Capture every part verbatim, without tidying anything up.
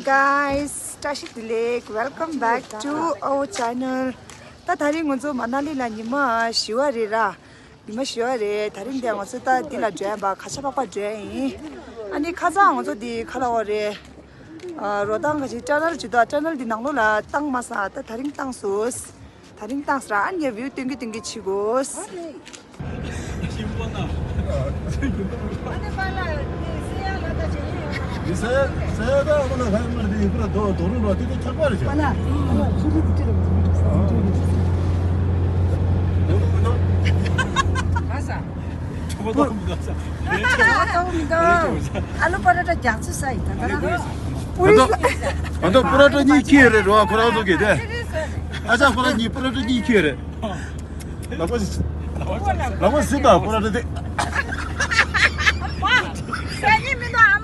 Guys, བཀྲ་ཤིས་བདེ་ལེགས། Welcome back to our channel. ད་དེ་རིང་ང་ཚོ་མ་ན་ལི་ལ་ཉི་མ་བཞི་པ་རེད་ར། ཉི་མ་བཞི་པ་རེད། དེ་རིང་དེ་ང་ཚོ་ད་འདི་ལ་འགྲོ་ཡ་བ་ཁ་ཆ་པག་པ་འགྲོ་ཡ་ཡིན། ཨ་ནི་ཁ་སང་ང་ཚོ་འདི་ཁ་ལ་འོ་རེད། ཨ་རོ་ཏང་ག་ཅིག་ཊ་ནལ་ཅིག་འདུག་ཊ་ནལ་འདི་ནང་ལོགས་ལ་བཏང་མ་སོང་། ད་དེ་རིང་བཏང་སོང་། དེ་རིང་བཏང་སོང་ར། ཨ་ནི་བིའུ་སྟོན་གི་སྟོན་གི་ཕྱིན་གོ། ཨ་ལུ་པ་ར་ཏྲ་རྒྱག་ཚུལ་ས་ཡི་ད་ད་ད། ད་ད་པུ་ར་ཏྲ་གཉིས་ཁྱེར་རེད་རོ། ཁོ་རང་ཚོ་གིས་དེ། ཨ་ཅག་ཁོ་རང་གཉིས་པུ་ར་ཏྲ་གཉིས་ཁྱེར་རེད། ལག་པ་ལག་པ་ཟིན་ད་པུ་ར་ཏྲ་དེ། ས་ཡི་མི་འདུག་ཨ་མ།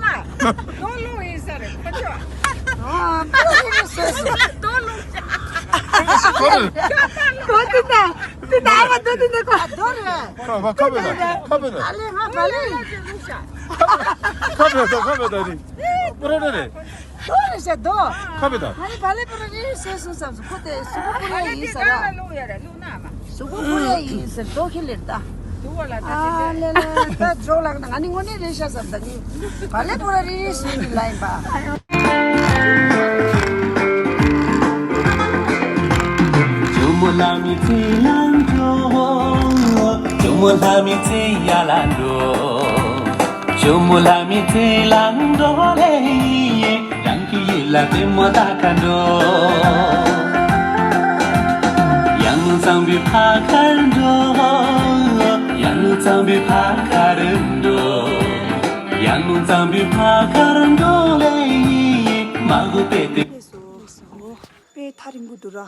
ལོ་ལོ་ཡིན་ས་རེད་ཁོ་ཚོ། ཨ་པུ་ར་ཏྲ་སོ་སོ། ལོ་ལོ། ཁོ་དེ་ད། དེ་ད་ཨ་མ་དེ་དེ་དེ་ཁོ། ཁ་བ་ཁ་བེ་ད་ཁ་བེ་ད། ཨ་ལེ་ང་བ་ལེ་ལ་ཅི་ལུག་ཤ། ཁ་བེ་ད་ཁ་བེ་ད་རི། པུ་ར་ཏྲ་རེད། དོ་རེད་ཤ་དོ། ཁ་བེ་ད། ཨ་ལེ་བ་ལེ་པུ་ར་རི་སེ་སུ་སམ་སུ་ཁོ་དེ་སུ་པུ་ར་ཡིན་ས་ར། ལུག་ཡ་ར་ལུག་ན་མ། སུ་པུ་ར་ཡིན་ས་དོ་ཁི་ལེར་ད། དུ་བ་ལ་ད་ཨ་དེ་ལེ་ལེ་ད་ཇོ་ལག་ན་ང་ནི་ངོ་ནི་རེ་ཤ་སམ་ད་ནི། བ་ལེ་པུ་ར་རི་སུ་ནི་ལ་ཡིན་པ། ཇོ་མོ་ལྷ་མི་ཚེ་ཡང་འགྲོ། ཇོ་མོ་ལྷ་མི་ཚེ་ཡ་ལ་འགྲོ། ཇོ་མོ་ལྷ་མི་ཚེ་ལ་འགྲོ་ལེ། རང་གི་ཡུལ་ལ་བདེ་མོ་ད་ག་འགྲོ། ཡང་ནུ་གཙང་པོའི་ཕ་ཁར་འགྲོ། ཡང་ནུ་གཙང་པོའི་ཕ་ཁར་འགྲོ། ཡང་ནུ་གཙང་པོའི་ཕ་ཁར་འགྲོ་ལེ། མ་གུ་པེ་ཏེ། དཔེ་ཐག་རིང་པོ་འདུག་ར།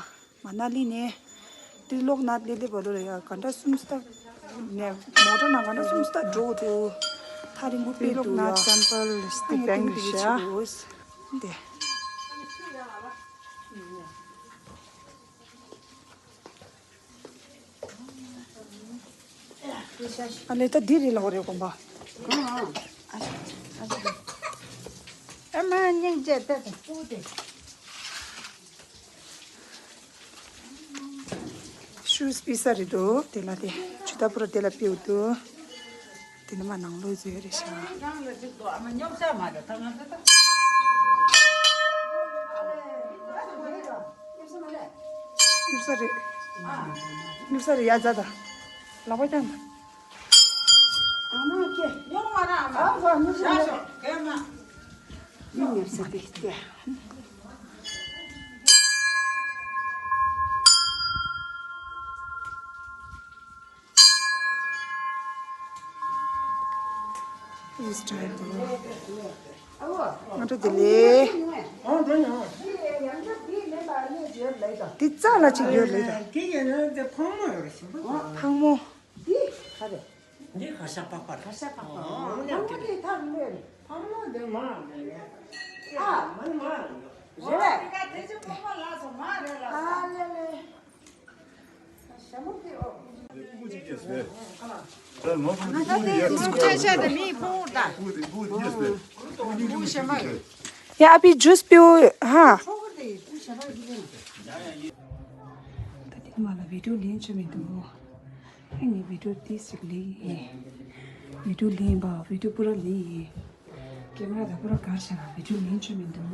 མ་ན་ལི་ནས་ཏི་ལོག་ནཱཐ་ལེ་ལེ་བར་དུ་ལ་ཡ་གྷན་ཊ་གསུམ་ཙམ་ནས་མོ་ཊ་ནང་གྷན་ཊ་གསུམ་ཙམ་འགྲོ་འདུག་ཐག་རིང་པོ་དཔེ་འདུག་ཡ། ཨ་ནི་ཏིང་ཏིང་ཞིག་འོ་དེ། ཨ་ལེ་ད་འདི་རེད་ལ་འོ་རེད་དགོན་པ། ཨ་མ་སྙིང་རྗེ་ལྟ་དང་སྤུ་དེ། ཤུ་སྤི་ས་རེད་འདུག་དེ་ལ་དེ་ཇུ་ཏ་པུ་ར་དེ་ལ་སྤེའུ་འདུག་དེ་ནི་མ་ནང་ལོགས་ཟེར་རེད་ཤག་སྙོབ་ས་མ་རེད་ད་ང་ཚོ་ད། སྙོབ་ས་རེད། སྙོབ་ས་རེད་ཡ་ཛ་ད། ལག་པ་བརྐྱངས་ད། ཨ་མ་ཁྱེད་སྙོབ་མ་ར་ཨ་མ། ཨ་ཧོ་སྙོབ་ས་རེད། ཡ་ཤོག་གས་མ། སྙོབ་ས་དེ་སྐྱེ། ང་ཚོ་དེ་ལས། དེ་རྩ་ལ་ཅིག་ཡོད་ལེ་ད། དེ་ཡང་ན་དེ་ཕག་མོ་ཡོད་རེད་ཤིང་པ། ཕག་མོ། འདི་ག་རེད། འདི་ག་ཤ་པག་པ་རེད། ག་ཤ་པག་པ། ཨོ་ཕག་མོ་དེ་ཐག་མེད་རེད། ཕག་མོ་དེ་མ་མེད་རེད། ཨ་མ་མ་རེད། རེད། ཨ་ལེ་ལེ། ཡ་ཨ་ཕི་ཇུས་པིའོ་ཧ། ད་དེ་མ་ལ་བི་ཌིའོ་ལེན་ཆོག་མི་འདུག་ཨ་ནི་བི་ཌིའོ་ཏིས་ཅིག་ལེན་ཡིན། བི་ཌིའོ་ལེན་པ་བི་ཌིའོ་པུ་ར་ལེན་ཡིན། ཀེ་མ་ར་ད་པུ་ར་གར་ཤ་ན་བི་ཌིའོ་ལེན་ཆོག་མི་འདུག་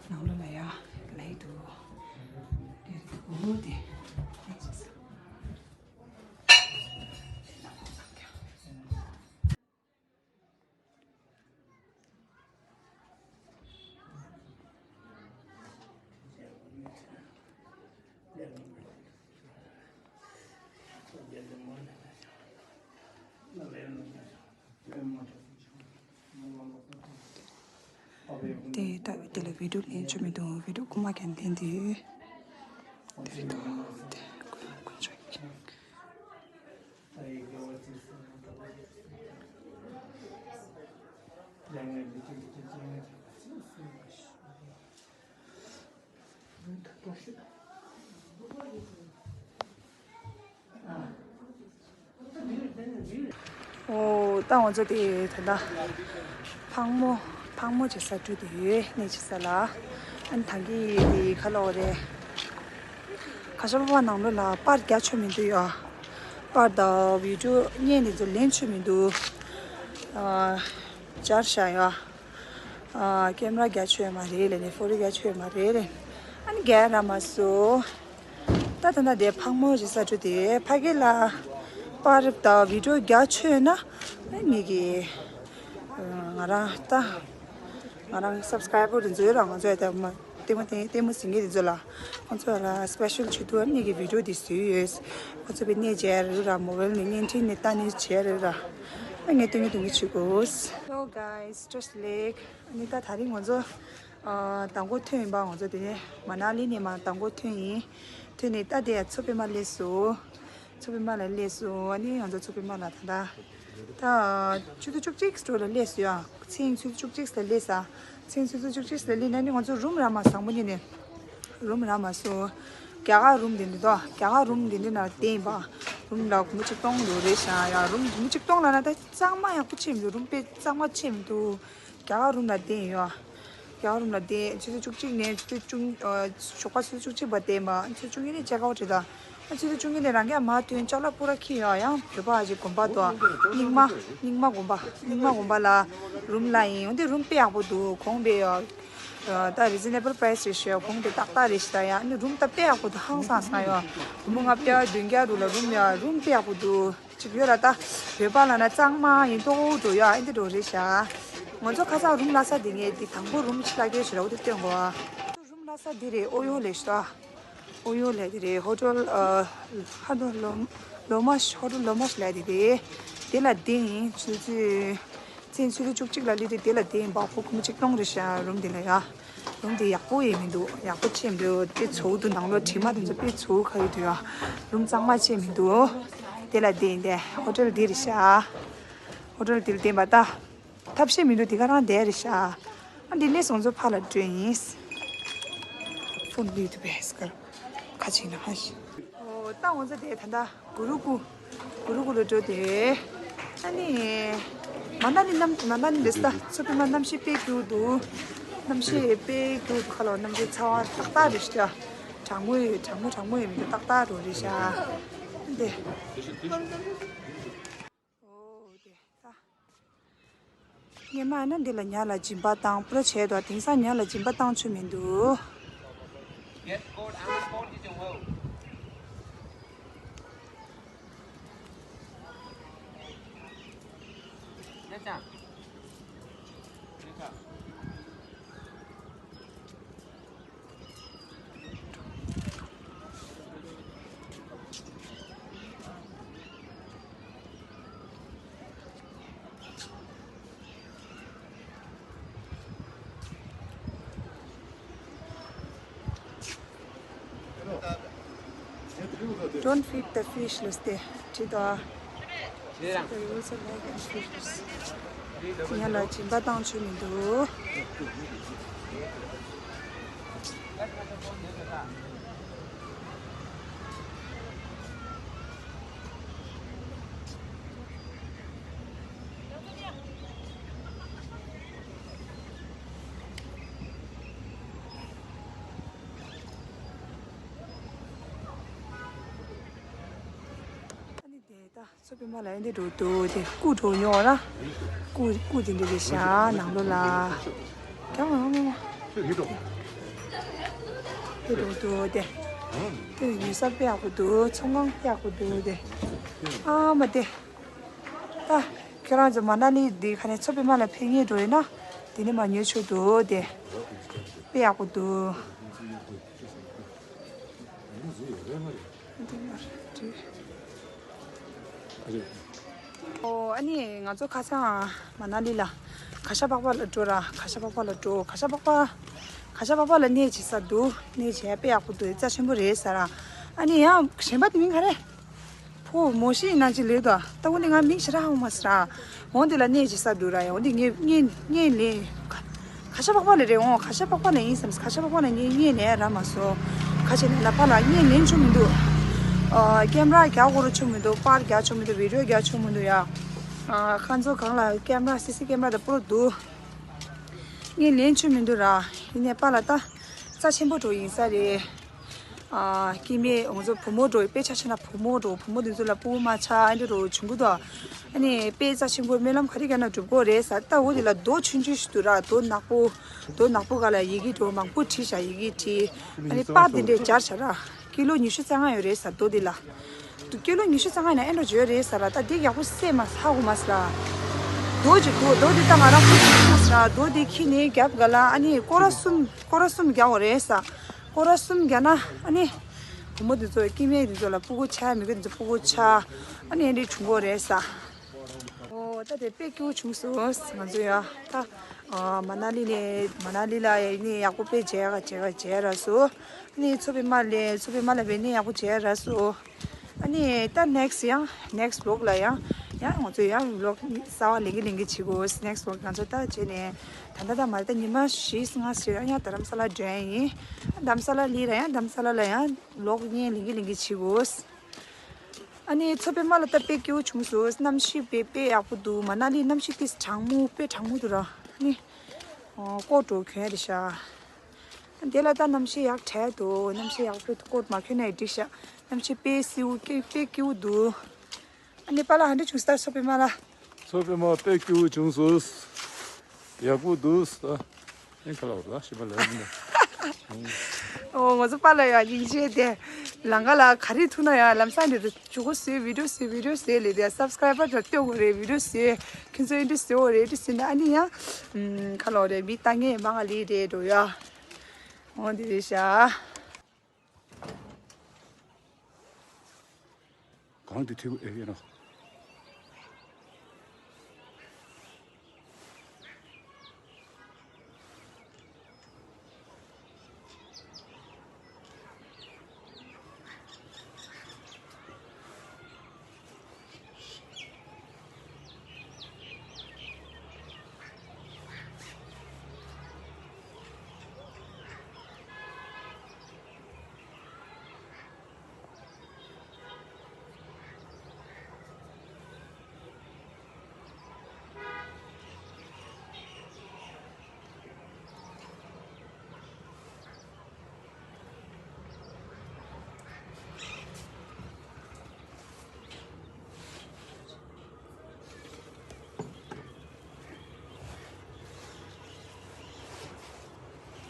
ནང་ལོགས་ལ་ཡ་ལེན་འདུག་དེ་འོ་དེ། དེ་ལྟ་བུའི་དེ་ལ་བི་ཌིའོ་ལེན་ཆོག་མི་འདུག་བི་ཌིའོ་རྐུན་མ་གན་ལེན་དེ། དེ་རེད་འདུག་དེ་དཀོན་མཆོག་གི། ཨོ། ད་ང་ཚོ་དེ་ད་ལྟ་ཕག་མོ་ ཕག་མོ་ཅིག་ས་འགྲོ་དུ་ཡོད་གནས་ཅིག་ས་ལ། ཨ་ནི་ད་གི་དེ་ཁ་ལོ་རེད། ཁ་ཤ་པ་པ་ནང་ལོ་ལ་པར་རྒྱ་ཆོད་མི་འདུག་ཡ། པར་དང་བི་ཌིའོ་བརྙན་དེ་ཚོ་ལེན་ཆོད་མི་འདུག་ཨ། སྦྱར་བཞག་ཡ། ཨ། ཀེམ་ར་རྒྱ་ཆོད་མ་རེད་ལས་ནས་ཕོ་ཊོ་རྒྱ་ཆོད་མ་རེད་ལས། ཨ་ནི་རྒྱ་ར་མ་སོ། ད་ད་ན་དེ་ཕག་མོ་ཞིག་ས་འགྲོ་དེ་ཕ་གི་ལ་པར་དང་བི་ཌིའོ་རྒྱ་ཆོད་ན་ཨ་ནི་གི་ང་རང་ད་ང་རང་སབ་སི་ཀ་རའི་བར་དེ་ཚོ་ཡོད་ར། ང་ཚོ་ཡ་ད་མ་ལྟད་མོ་དེ་ལྟད་མོ་ཟིན་གི་དེ་ཚོ་ལ་ཁོང་ཚོ་ལ་སི་པེ་ཤལ་ཆེད་དུ་ཨ་ནི་གི་བི་ཌིའོ་དེ་བཟོས་ཡོད། ཁོང་ཚོ་པའི་གནས་མཇལ་རུ་ར་མོ་བལ་ནས་བརྙན་འཕྲིན་ནས་ལྟ་ནས་མཇལ་རུ་ར། ཨ་ངས་སྟོན་གི་སྟོན་གི་བྱེད་དགོས། Hello guys, just like ཨ་ནི་ད་ད་རིང་ང་ཚོ་ཨ་མདང་དགོང་ཐོན་ཡིན་པ། ང་ཚོ་དེ་ནས་མ་ན་ལི་ནས་མ་མདང་དགོང་ཐོན་ཡིན། ཐོན་ནས་ད་དེ་མཚོ་པདྨ་སླེབས་སོང་། མཚོ་པདྨ་ལ་སླེབས་སོང་། ཨ་ནི་ང་ཚོ་མཚོ་པདྨ་ལ་ད་ད་ད་ཆུ་ཚོད་བཅུ་གཅིག་འགྲོ་ལ་སླེབས་སོང་ཡ། མཚན་ཆུ་ཚོད་བཅུ་གཅིག་ལ་སླེབས་ས། མཚན་ཆུ་ཚོད་བཅུ་གཅིག་ལ་སླེབས་ན་ནི་ང་ཚོ་རུམ་རག་མ་བཟང་པོ་ཉིད་ནས་རུམ་རག་མ་སོང་། རྒྱ་གར་རུམ་དེ་འདི་དོ། རྒྱ་གར་རུམ་དེ་འདི་ན་བསྡད་ཡིན་པ། རུམ་ལ་སྒོར་མོ་ཆིག་སྟོང་ལོ་རེད་ཤག་ཡ། རུམ་སྒོར་མོ་ཆིག་སྟོང་ལ་ན་ད་གཙང་མ་ཡག་པོ་ཆེ་མི་འདུག་རུམ་དཔེ་གཙང་མ་ཆེ་མི་འདུག་རྒྱ་གར་རུམ་ལ་བསྡད་ཡོད། རྒྱ་གར་རུམ་ལ་བསྡད། ཆུ་ཚོད་བཅུ་གཅིག་ནས་ཆུ་ཚོད་བཅུ། ཨ། ཞོགས་པ་ཆུ་ཚོད་བཅུ་གཅིག་བར་བསྡད་ཡིན་པ། ཆུ་ཚོད་བཅུ་གཉིས་ནས་ཅེག་ཨའུཊ་རེད་ད། ཨ། ཆུ་ཚོད་བཅུ་གཉིས་ནས་རང་གི་མ་ཐོན་ཅ་ལག་པུ་ར་འཁྱེར་ཡོད། ཡང་བོད་པ་ཞིག་དགོན་པ་དོ། རྙིང་མ་རྙིང་མ་དགོན་པ། རྙིང་མ་དགོན་པ་ལ་རུམ་ལ་ཡིན། འོན་ཏེ་རུམ་དཔེ་ཡག་པོ་འདུག་གོང་དཔེ་ཡོད། ཨ། ད་རི་ཛི་ནེ་བལ་པ་རའི་སི་རེད་ཤག་གོང་དེ་ཏག་ཏག་རེད་ཤག་ད་ཡང་ནི་རུམ་ད་དཔེ་ཡག་པོ་འདུག་ཧང་སང་སང་ཡོད། སྒོར་མོ་ལྔ་བརྒྱ་བདུན་བརྒྱ་རུ་ལ་རུམ་ཡོད། རུམ་དཔེ་ཡག་པོ་འདུག་ཅིག་ཡོད་ར། ད་བོད་པ་ལ་ན་གཙང་མ་ཡིན་ཏོག་འགྲོ་ཡ་ཨེ་འདི་འགྲོ་རེད་ཤག་ང་ཚོ་ཁ་སང་རུམ་ལ་ས་དེ་ངས་འདི་དང་པོ་རུམ་ཕྱི་ལ་སྐྱེལ་ཞུ་ར། འོ་དེ་སྟོན་གོ་ཨ། རུམ་ལ་ས་འདི་རེད། ཨོ་ཡོ་ལས་ཤི་ད། ཨོ་ཡོ་ལས་དེ་རེད། ཧོ་ཊེལ་ཨ། ཧ་ཊེལ་ལོ་ལོ་མཱཤ། ཧོ་ཊེལ་ལོ་མཱཤ་ལས་དེ་རེད། དེ་ལ་བསྡད་ཡིན། ཆུ་ཚོད་མཚན་ཆུ་ཚོད་བཅུ་གཅིག་ལ་སླེབས་དུས་དེ་ལ་བསྡད་ཡིན་པ། ཕོ་སྒོར་མོ་ཆིག་སྟོང་རེད་ཤག་རུམ་དེ་ལ་ཡ། རུམ་དེ་ཡག་པོ་ཡེ་མི་འདུག་ཡག་པོ་ཆེ་མི་འདུག་དཔེ་ཚོགས་འདུག་ནང་ལོགས་དྲི་མ་དེ་ཚོ་དཔེ་ཚོགས་ཁ་ཡོད་དུ་ཡ། རུམ་གཙང་མ་ཆེ་མི་འདུག་དེ་ལ་བསྡད་ཡིན་ཏེ། ཧོ་ཊེལ་འདི་རེད་ཤག་ཧོ་ཊེལ་འདི་ལ་བསྡད་པ་ད། ཐབས་ཤེས་མི་འདུག་དེ་ག་རང་བསྡད་རེད་ཤག་ཨ་འདི་ནས་སོང་ཚོ་ཕ་ལ་འགྲོ་ཡིན། ཕོན་ལུས་དུ་བས་ཀར་ཁ་ཅིག་ན་ཧ་ཤི། ཨོ་ད་ང་ཚོ་དེ་ད་ལྟ་གུ་རུ་ཀུ། གུ་རུ་ཀུ་ལ་འགྲོ་དེ། ཨ་ནི། མ་ན་ལི་གནམ། མ་ན་ལི་ལས་ད་མཚོ་པདྨ་གནམ་གཤིས་དཔེ་སྐྱིད་འདུག་གནམ་གཤིས་དཔེ་སྐྱིད་འདུག་ཁ་ལོ་གནམ་གཤིས་ཚ་བ་ཏག་ཏག་རེད་ཤག་གྲང་མོ་ཡོད། གྲང་མོ་གྲང་མོ་ཡོད་མི་འདུག་ཏག་ཏག་རོ་རེད་ཤག་དེ། ཨོ་དེ་ད། སྔོན་མ་ཡིན་ན་འདི་ལ་ཉ་ལ་སྦྱིན་པ་བཏང་པུ་ར་བྱས་དོ། དེང་སང་ཉ་ལ་སྦྱིན་པ་བཏང་ཆོག་མི་འདུག Don't feed the fish ལོས་ཏེ་ཁྲིད་དོ། They also like and feed fish. ཉ་ལ་སྦྱིན་པ་བཏང་ཆོག་མི་འདུག་ཨ་ནི་དེ་ད། མཚོ་པདྨ་ལ་ཡིན་དེ་འགྲོ་འདུག་དེ་སྐུ་འགྲོ་མྱོང་ར། སྐུ་སྐུ་དེ་འདྲ་རེད་ཤག་ནང་ལོགས་ལ། ཀྱང་ཨ་མ་མ། དེ་འགྲོ་འདུག་དེ། དེ་ཡུལ་ས་དཔེ་ཡག་པོ་འདུག་ཚོང་ཁང་དཔེ་ཡག་པོ་འདུག་དེ། ཨ་མ་དེ། ད། ཁྱེད་རང་ཚོ་མ་ན་ལི་འདི་ཁ་ནས་མཚོ་པདྨ་ལ་ཕེབས་མཁན་འགྲོ་ཡིན་ན། དེ་ནས་མ་ཉོས་ཆོག་འདུག་དེ། དཔེ་ཡག་པོ་འདུག་ཨོ་ཨ་ནི་ང་ཚོ་ཁ་སང་མ་ན་ལི་ལ་གར་ཞ་པགས་པ་ལ་འགྲོ་ར། གར་ཞ་པགས་པ་ལ་འགྲོ། གར་ཞ་པགས་པ། གར་ཞ་པགས་པ་ལ་གནས་ཅིག་ས་འདུག་གནས་ཅིག་དཔེ་ཡག་པོ་འདུག་རྩ་ཆེན་པོ་རེད་ཟེར་ར། ཨ་ནི་ཡང་གཞན་པ་དེ་མིང་ག་རེ། ཕོ་མོ་ཤི་ཡིན་ན་ཅི་ལེ་དོ། ད་འོ་ནི་ང་མིང་ཞེ་དྲག་ཧ་གོ་མ་སོང་ར། འོ་འདི་ལ་གནས་ཅིག་ས་འདུག་ར་ཡ། འོ་འདི་ངས་ངས་ངས་ལེན། གར་ཞ་པགས་པ་ལ་རེད། འོ་གར་ཞ་པགས་པ་ལ་ཡིན་བསམ། གར་ཞ་པགས་པ་ལ་ངས་ངས་ལེན་ར་མ་སོང་། ཁ་ཆེ་ནས་ལ་ཕ་ལ་ངས་ལེན་ཆོག་མི་འདུག་ཨ་ཀེམ་ར་རྒྱག་དགོས་ར་ཆོག་མི་འདུག་པར་རྒྱག་ཆོག་མི་འདུག་བི་ཌིའོ་རྒྱག་ཆོག་མི་འདུག་ཡ། ཨ་ཁ་མཚོ་གང་ལ་ཀེམ་ར་སི་སི་ཀེམ་ར་དང་པོ་ར་འདུག་ངས་ལན་བྱུང་མི་འདུག་ར། ཡིན་ནའི་པཱ་ལགས་ད་རྩ་ཆེན་པོ་འགྲོ་ཡིན་ས་རེད། ཨ། སྐྱེ་དམན་ང་ཚོ་བུ་མོ་འགྲོ་དཔེ་ཆ་ཆ་ན་བུ་མོ་འགྲོ་བུ་མོ་འདི་ཚོ་ལ་སྤུ་གུ་མ་ཆགས་ཨ་འདྲ་འགྲོ་བྱུང་གི་འདུག་ཨ་ནི་དཔེ་རྩ་ཆེན་པོ་སྨོན་ལམ་ག་རེ་བརྒྱབ་ན་འགྲུབ་ཀྱི་རེད་ས། ད་འོ་དེ་ལ་རྡོ་ཆུང་ཆུང་ཞིག་འདུག་ར། རྡོ་ནག་པོ། རྡོ་ནག་པོ་ག་ལ་ཡི་གེ་འགྲོ་མང་པོ་བྲིས་བཞག་ཡི་གེ་བྲིས། ཨ་ནི་པར་དེ་འདྲས་སྦྱར་བྱ་ར། ཀི་ལོ་ཉི་ཤུ་རྩ་ལྔ་ཡོད་རེད་ས་རྡོ་འདི་ལ། དུ་ཀི་ལོ་ཉི་ཤུ་རྩ་ལྔ་ཡིན་ན་ཨེ་འགྲོ་བརྗོད་རེད་ས་ར། ད་འདི་ཡག་པོ་བསྲེས་མ་ཧ་གོ་མ་ས་ར། རྡོ་ཅིག་འདུག་རྡོ་འདི་ད་ང་རང་ཁུར་ཅིག་མ་ས་ར། རྡོ་འདི་ཁྱེར་ནས་རྒྱབ་ག་ལ་ཨ་ནི་སྐོར་ར་གསུམ་སྐོར་ར་གསུམ་རྒྱག་འོ་རེད་ས། སྐོར་ར་གསུམ་རྒྱག་ན་ཨ་ནི་བུ་མོ་འདི་ཚོ་སྐྱེ་དམན་འདི་ཚོ་ལ་སྤུ་གུ་ཆགས་མི་དགེ་འདི་ཚོ་སྤུ་གུ་ཆགས་ཨ་ནི་ཨེ་འདྲས་བྱུང་གོ་རེད་ས། ཨོ་ད་དེ་དཔེ་སྐྱིད་པོ་བྱུང་སོང་ང་ཚོ་ཡ། ད་ཨ་མ་ན་ལི་ནས་མ་ན་ལི་ལ་ཡ་ནི་ཡག་པོ་དཔེ་མཇལ་ག་མཇལ་ག་མཇལ་ར་སོང་། ནི་མཚོ་པདྨ་ལ་མཚོ་པདྨ་ལ་བས་ནི་ཡག་པོ་མཇལ་ར་སོང་། ཨ་ནི་ད་next ཡང་next vlog ལ་ཡང་ཡང་ང་ཚོ་ཡང་vlog གསར་པ་ལེན་གི་ལེན་གི་བྱེད་དགོས། next vlog ང་ཚོ་ད་བྱས་ནས་ད་ལྟ་ད་མ་ད་ཉི་མ་བཞི་ལྔ་ཞིག་ཡང་རྡ་རམ་ས་ལ་འགྲོ་ཡ་ཡིན། རྡ་རམ་ས་ལ་ལི་ར་ཡང་རྡ་རམ་ས་ལ་ལ་ཡང་vlog གཉིས་ལེན་གི་ལེན་གི་བྱེད་དགོས། ཨ་ནི་མཚོ་པདྨ་ལ་ད་དཔེ་སྐྱིད་པོ་བྱུང་སོང་། གནམ་གཤིས་དཔེ་དཔེ་ཡག་པོ་འདུག་མ་ན་ལི་གནམ་གཤིས་ཏིས་གྲང་མོ་དཔེ་གྲང་མོ་འདུག་ར། ཨ་ནི་ཨོ་སྐོར་འགྲོ་གྱོན་རེད་ཤག་དེ་ལ་ད་གནམ་གཤིས་ཡག་དྲག་འདུག་གནམ་གཤིས་ཡག་པོ་འདུག་སྐོར་མ་གྱོན་ན་ཡང་འགྲིག་ཤག་གནམ་གཤིས་དཔེ་བསིལ་པོ་དཔེ་དཔེ་སྐྱིད་པོ་འདུག་ཨ་ནི་པཱ་ལགས་ཧ་འདྲ་བྱུང་སྟ་མཚོ་པདྨ་ལ། མཚོ་པདྨ་དཔེ་སྐྱིད་པོ་བྱུང་སོང་། ཡག་པོ་འདུག་ས། ཨེ་ཁ་ལ་བ་ཤི་པ་ལ་ཡིན་ནོ། ཨོ་ང་ཚོ་པཱ་ལགས་ཡ་སྙིང་རྗེ་དེ། ལང་ཀ་ལ་ག་རེ་ཐུག་ན་ཡ་ལམ་སང་འདི་ཚོ་ཇུ་གུ་བཟོས་video བཟོས་video བཟོས་ལས་དེ་subscriber དྲ་སྟོན་དགོས་རེད། video བཟོས་ཁྱོད་ཚོ་འདི་བཟོས་འོ་རེད་འདི་བཟོས་ན་ཨ་ནི་ཡ། ཁ་ལོ་རེད་མི་ལྟ་ངན་མང་ང་ལི་རེད་འགྲོ་ཡ། ཨོ་འདི་རེད་ཤག་གང་དུ་ཐིག་ཨེ་ཡིན་ནོ།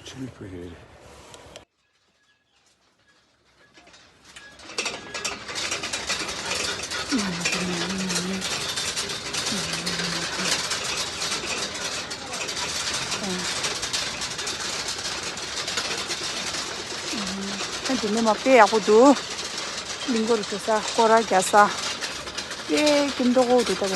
ཆུ་ལི་ཕུ་ཧེ། ཨ་འདི་ནས་མ་དཔེ་ཡག་པོ་འདུག་གླིང་སྐོར་རྒྱག་ས་སྐོར་ར་རྒྱག་ས། དཔེ་སྐྱིད་མདོག་པོ་འདུག་ད་ལ།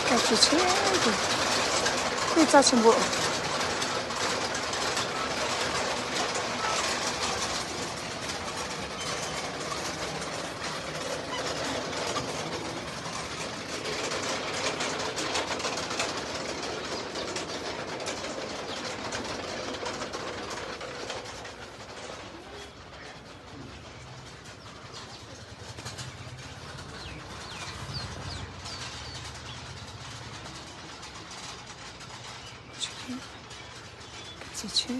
ཨ་ཙི་ཆེ་གི། དཔེ་རྩ་ཆེན་པོ། ཨ་ཙི་ཆེ།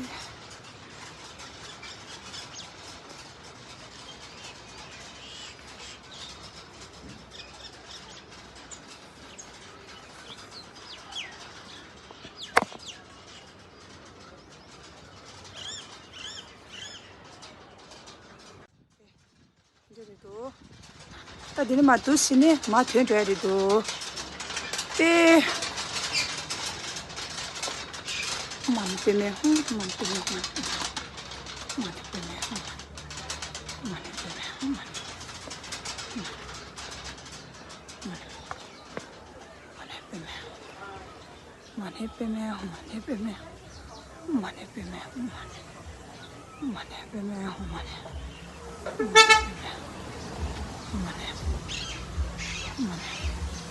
འདི་རེད་འདུག་ད་འདི་ནི་མ་འདུག་ཕྱི་ནས་མ་ཐོན་འགྲོ་ཡ་རེད་འདུག་ཨེ། མ་ནི་པེ་མེ་ཧུང་། མ་ནི་པེ་མེ་ཧུང་། མ་ནི་པེ་མེ་ཧུང་། མ་ནི་པེ་མེ་ཧུང་། མ་ནི། མ་ནི། མ་ནི་པེ་མེ། མ་ནི་པེ་མེ། མ་ནི་པེ་མེ། མ་ནི་པེ་མེ། མ་ནི། མ་ནི་པེ་མེ། མ་ནི། མ་ནི། མ་ནི།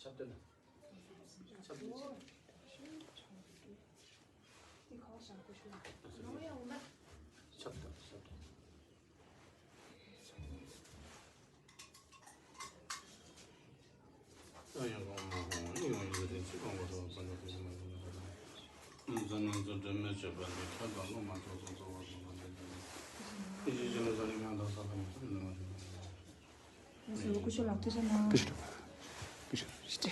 ཁྱབ་སྟེ་ན། ཁྱབ་སྟེ་ཆེ། ཁྱབ་སྟེ་ཁྱབ་སྟེ། ཨ་ཡང་གོང་མ་ཧོང་ཡོང་ཡོད་དེ་ཚིག་གོང་གོ་སོགས་ཙམ་དུ་ཕེབས་མ་ཡོང་ན། འཛམ་གླིང་གཙོ་འགྲན་མེད་སྤྱོད་པ་འདི་ཁྱབ་དང་བློ་མ་ཐོག་སོགས་གཙོ་བོ་གསུམ་ལ་འདི་ཕྱི་ཕྱི་ཕྱི་ལ་ས་རིག་ཡང་དག་ས་དང་མཐུན་ནུས་མ་བྱུང་། ཀུ་ཤུ་ལག་ཐུག་ཤ་ན། ཀུ་ཤུ་ཀུ་ཤུ་ཤི་ཏེ།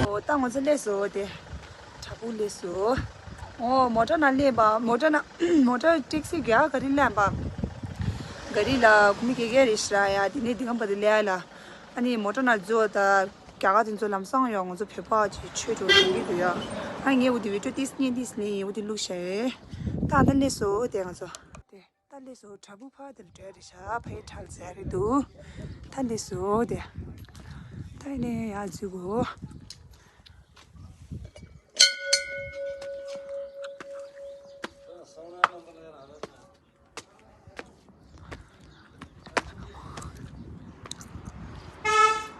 ཨོ་ད་ང་ཚོ་སླེབས་སོང་དེ། བྲག་ཕུག་སླེབས་སོང་། ཨོ་མོ་ཊ་ནང་སླེབས་པ། མོ་ཊ་ནང་མོ་ཊ་ཊེག་སི་ག་ག་རི་སླེབས་པ། ག་རི་ལ་མི་གེ་གེ་རེ་ཤི་ར་ཡ་དེ་ནས་དེ་གམ་པ་དེ་སླེབས་ཡ་ལ། ཨ་ནི་མོ་ཊ་ནང་འཛུལ་བ་ད། རྒྱ་གར་དེ་ཚོ་ལམ་སང་ཡོང་ང་ཚོ་བོད་པ་ཅིག་ཆོས་འགྲོ་འགྲོ་གི་འདུག་ཡ། ཨ་ངས་འོ་དེ་བི་ཌིའོ་ཏིས་ཉན་ཏིས་ལིན་འོ་དེ་བླུགས་བཞག་ཡོད། ད་ད་སླེབས་སོང་དེ་ང་ཚོ། དེ་ད་སླེབས་སོང་བྲག་ཕུག་ཕར་དེར་འགྲོ་རེད་ཤག་ཕ་ཡི་བྲག་ཟེར་རེད་འདུག་ད་སླེབས་སོང་དེ། ད་ཡིན་ནའི་ཡར་འཛུལ་དགོས།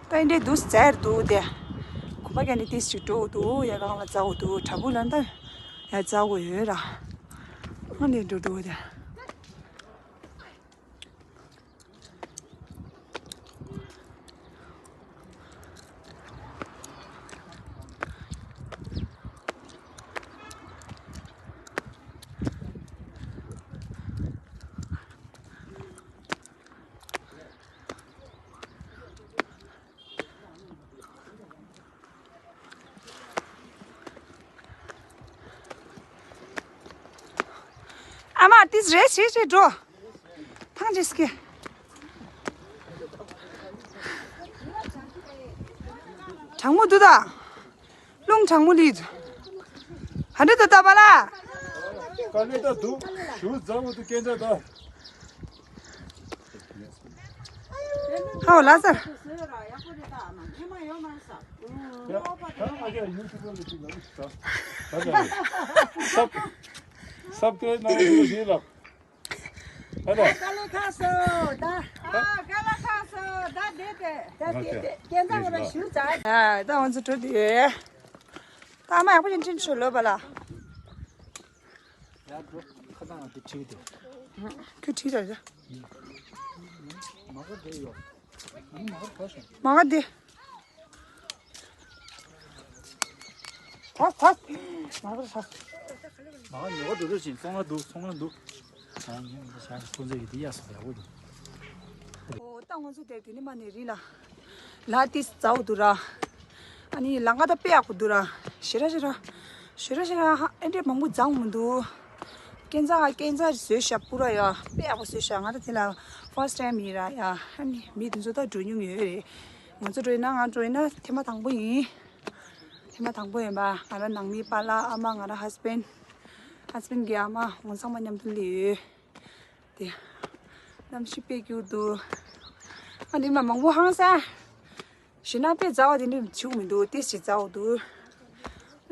ད་འདི་འདྲའི་འདུག་ཟེར་འདུག་དེ། གོམ་པ་རྒྱག་ནས་ཏིས་ཅིག་འགྲོ་འདུག་ཡ་གང་ལ་འཛའ་འདུག་བྲག་ཕུག་ལ་ད་ཡ་འཛའ་ཡོད་ར། ཨ་ནི་འགྲོ་འགྲོ་དེ། ཨ་མ་ཏིས་རེ་ཞིག་ཞིག་འགྲོ། ཐང་ཅིག་སྐྱེ། གྲང་མོ་འདུག་ད། རླུང་གྲང་མོ་ལི། ཧ་འདྲེ་ད་ད་པ་ལ། དཀའ་ལས་ད་འདུག་ཞུ་རྫ་བོ་དུ་སྐད་འདྲ་ད། ཧའོ་ལ་སར། ཡ། ད་ང་ཡ་ཡུ་ཊུབ་ལ་ཅིག་ལ་ད། ད་ད། སབ་སབ་སྐྲའི་ནང་དུ་ཞིག་ལ། ད་ད། ཀ་ལ་ཁ་སོ་ད། ཨ་ཀ་ལ་ཁ་སོ་ད་དེ་དེ། ད་དེ་དེ་སྐད་འདྲ་བོ་ལ་ཞུ་ཙ། ད་ང་ཚོ་འགྲོ་དུས། ད་མ་ཡག་པོ་ཅིག་འཕྲིན་ཆོད་ལོ་བ་ལ། ཡར་འགྲོ། ཁ་སང་ང་དེ་ཁྲིད་དེ། ཁྱོད་ཁྲིད་ད་ཡ། མ་ག་དེ་ཡོད། མ་ག་དེ། ག་ག། མ་ག་ས། མ་ག་ཉོ་ག་འགྲོ་འགྲོ་བཞིན་ཚོང་ལ་འདུག་ཚོང་ལ་འདུག་ཨོ་ད་ང་ཚོ་དེར་དེ་ནི་མ་ནི་རི་ལ། ལ་ཏིས་ཙའུ་དུ་ར། ཨ་ནི་ལང་ཀ་ད་དཔེ་ཡག་པོ་འདུག་ར། ཞེ་ར་ཞེ་ར། ཞེ་ར་ཞེ་ར་ཧ་ཨེ་འདྲེ་མང་པོ་འཛོམས་མི་འདུག་སྐས་འཛེག་སྐས་འཛེག་བཟོས་ཤག་པུ་ར་ཡ་དཔེ་ཡག་པོ་བཟོས་ཤག་ང་ད་དེ་ལ་ཕར་སི་ཊི་ཊའིམ་ཡིན་ར་ཡ། ཨ་ནི་མི་དེ་ཚོ་ད་འགྲོ་མྱོང་ཡོད་རེད། ང་ཚོ་འགྲོ་ཡིན་ན་ང་འགྲོ་ཡིན་ན་ཐེངས་མ་དང་པོ་ཡིན། ཐེངས་མ་དང་པོ་ཡིན་པ། ང་ར་ནང་མི་པཱ་ལགས་ཨ་མ་ང་ར་ཧས་བྷེན། ཧས་བྷེན་གྱི་ཨ་མ་ང་ཚང་མ་མཉམ་དུ་སླེབས་ཡོད། དེ། གནམ་གཤིས་དཔེ་སྐྱིད་འདུག་ཨ་ནི་མ་མང་པོ་ཧང་སང་། ཞེ་ན་དཔེ་མཛའ་བ་དེ་འདྲ་བྱུང་མི་འདུག་ཏིས་ཅིག་མཛའ་བ་འདུག་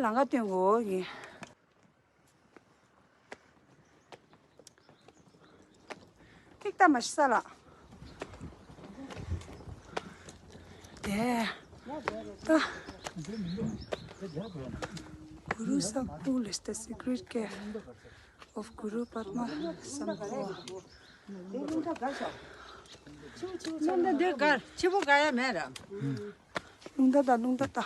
ལང་ཀ་སྟོན་དགོས་ཡིན། ཏིག་ཏ་མ་ཤི་ས་ལ། དེ། ད། Guru Sakpul is the secret cave of Guru Padma Sambhava. རླུང་རྟ་འདི་གར་ཆེ་པོ་ག་ཡ་མེད་ར། རླུང་རྟ་ད་རླུང་རྟ་ད།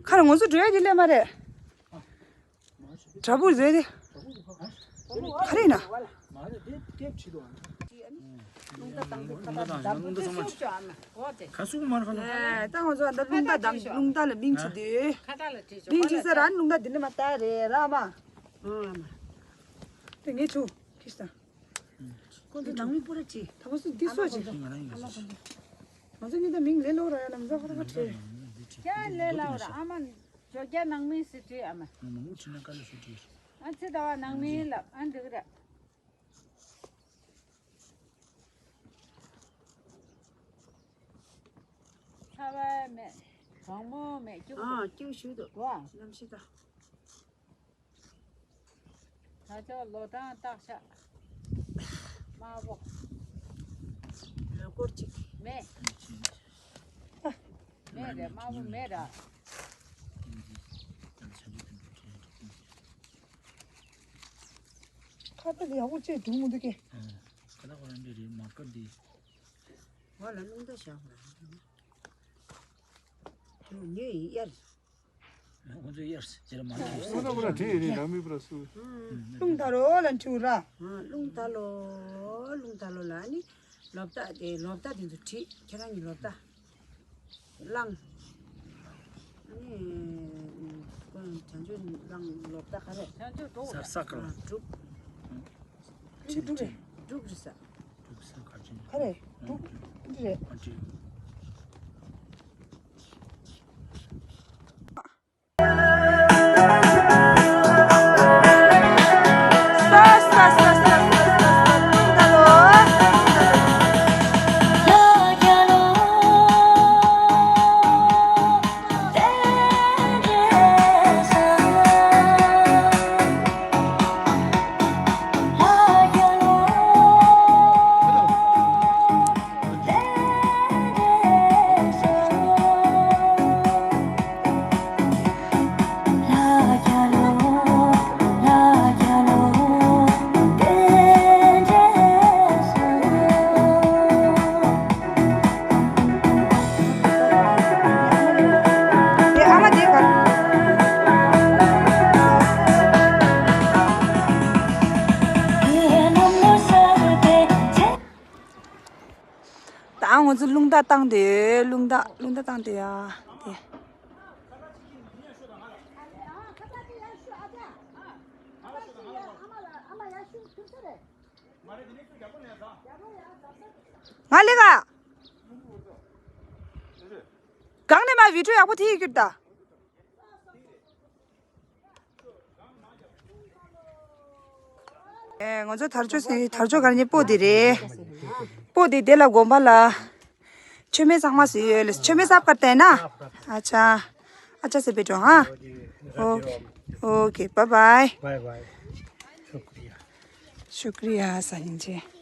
ཁ་ར་ང་ཚོ་འགྲོ་ཡ་དེ་སླེབས་མ་རེད། བྲག་ཕུག་ཟེར་དེ། ག་རེ་ན། ཁ་སུག་མར་ཁ་ལ། ད་ང་ཚོ་ད་རླུང་རྟ་དང་རླུང་རྟ་ལ་མིང་ཅི་དེ། མིང་ཅི་ཟེར་ར་རླུང་རྟ་དེ་ནི་མ་ལྟ་རེད་ར་མ། དེ་ངས་ཆུ་ཁྱི་ས། ཁོང་ཚོ་ནང་མི་སྤུ་ར་ཅི། ད་ང་ཚོ་འདི་སོ་ཅི། ང་རང་ཡིན་ང་ཚོ་ཅི། ང་ཚོ་གཉིས་ད་མིང་ལས་ལོ་ར་ཡ་ན་མི་ཚོ་ཁ་ཁ་ཁྲེ། ཁྱེད་ལས་ལ་ར་ཨ་མ། ཇོ་རྒྱ་ནང་མི་སི་ཏི་ཨ་མ། ང་ནང་མི་ཁྲིད་ན་དཀའ་ལས་སུ་ཏི། ཨ་ཚེ་ཟླ་བ་ནང་མི་ལ་ཨ་འདི་ག་ར། ཁ་བ་མེད། གང་མོ་མེད་སྐྱུག་ཨ་སྐྱུག་ཞུ་འདུག་གོ། གནམ་གཤིས་ད། ད་ཆ་ལོ་གྲངས་བརྟག་ཤག་དམར་པོ། ལོ་སྐོར་གཅིག་མེད། མེད་རེད། དམར་པོ་མེད་ར། ཁ་ཏ་ལ་ཡག་པོ་བཅད་འགྲོ་མི་འདུག་གས། ཁ་ཏ་ཁོ་རང་འདི་རེད། མར་ཀར་འདི། ང་ལ་རླུང་རྟ་བཞག་པ་རེད། ཉོས་ཡིན་གཡར། ཁོ་ཚོས་གཡར་ཟེར་མ་རེད། ཁོ་ཚོ་པུ་ར་བྲིས་ཡིན་རང་མི་པུ་ར་སུ། རླུང་ད་ལོ་ལ་འཁྲུག་ར། རླུང་ད་ལོ། རླུང་ད་ལོ་ལ་ནི། ལོ་ཏ་དེ་ལོ་ཏ་དེ་ཚོ་བྲིས། ཁྱེད་རང་གི་ལོ་ཏ། གླང་། ཨ་ནི། ཁོང་བྱང་ཆུབ་གླང་ལོ་ཏ་ག་རེ། བྱང་ཆུབ་འབྲུག་ས་ས་ཀ་ལ། འབྲུག་འདི་འབྲུག་རེད། འབྲུག་རེད་ས། འབྲུག་ས་ག་ཅན། ག་རེ། འབྲུག་འདི་རེད། ཨ་འདི། ད་ང་ཚོ་རླུང་རྟ་བཏང་དེ་ཡོད། རླུང་རྟ་རླུང་རྟ་བཏང་དེ་ཡ་དེ། ང་ལེ་ག་གང་ནས་མ་བི་ཌིའོ་ཡག་པོ་ཐིག་གྱུར་ད། ཨེ་ང་ཚོ་དར་ལྕོག་ཟེར་དར་ལྕོག་གར་ཉེ་པོ་དེ་རེད། པོ་དེ་དེ་ལ་དགོན་པ་ལ། མཆོད་མེ་གཙང་མ་བཟོས་ཡོད་ལ། མཆོད་མེ་སབ་ཀར་ཏེ་ན། ཨ་ཆ། ཨ་ཆ་ཟེར་བེ་ཏོ་ཧ། ཨོ་ཁེ། ཨོ་ཁེ། བའི་བའི། བའི་བའི། ཤུ་ཀྲི་ཡ། ཤུ་ཀྲི་ཡ་ས་ཉིན་ཆེ།